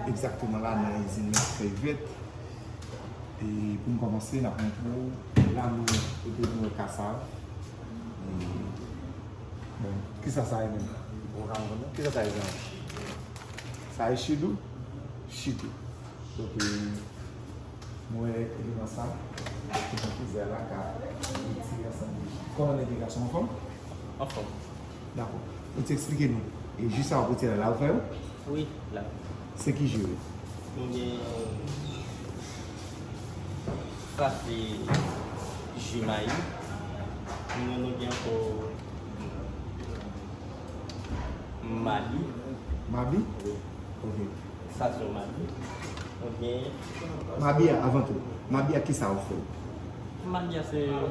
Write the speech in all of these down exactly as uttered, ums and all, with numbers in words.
Egzakteman la nan izin nan fèy vèt. E pou n kòmanse, n ap montre w la nou, kote nou wè kasav. E, bon, kisa sa ye menm? Ou ka konprann non? Kisa sa ye menm? Sa ye chidou? Chidou. Donk, e, mwen wè eleman sa, ki nan frizè la, ka retire ansanm de. Kòman nèg yo, gason anfòm? Anfòm. Dakò. Ou te eksplike nou. E ji sa w ap retire la, la ou fè yo? Wi, la. Se ki ji yo ye? Nou gen, sa se ji mayi. Nou, nou gen ankò mabi. Mabi? Wi. Ok. Sa se yon mabi. Ok. Mabi a, avan tou, mabi a kisa ou fè? Mabi a se yon,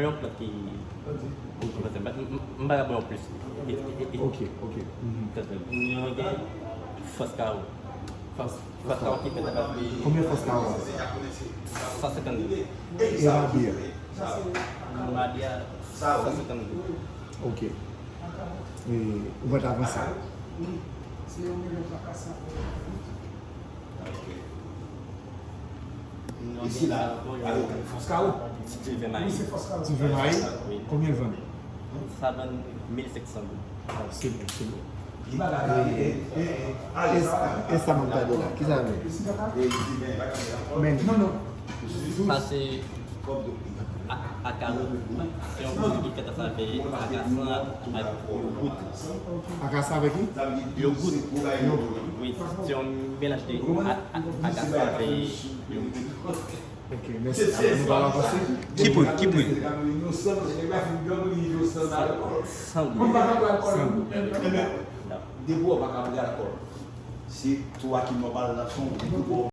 yon plant ki, m, m, m pa ka ba w plis. E, e, e, e. Ok, ok. Mhm. Tande. Nou gen fòs kawo. Fòs, fòs kawo ki fèt apati de. Konbyen fòs kawo a? San senkant. E mabi a? Mabi a, san senkant. Ok. E, ou mèt avanse. Isi la, ale, fòs kawo. Ti, ti ven mayi. Ti ven mayi? Wi. Konbyen l vann? Sa vann mil senk san goud. Ah, se bon, se bon. E, e, e, e sa m ap gade la, kisa l ye? Men, non, non. Sa se a-, akaro. Se yon pwodui ki fèt atravè akasan ak yogout. Akasan avèk ki? Yogout. Yogout. Wi, se yon melanj de a-, a-, akasan avèk yogout. Ok, mèsi. Alò, nou pral avanse. Ki pri? Ki pri? San goud. San goud. Depi w pa ka pran alkòl, se twa ki nòmal nan san goud.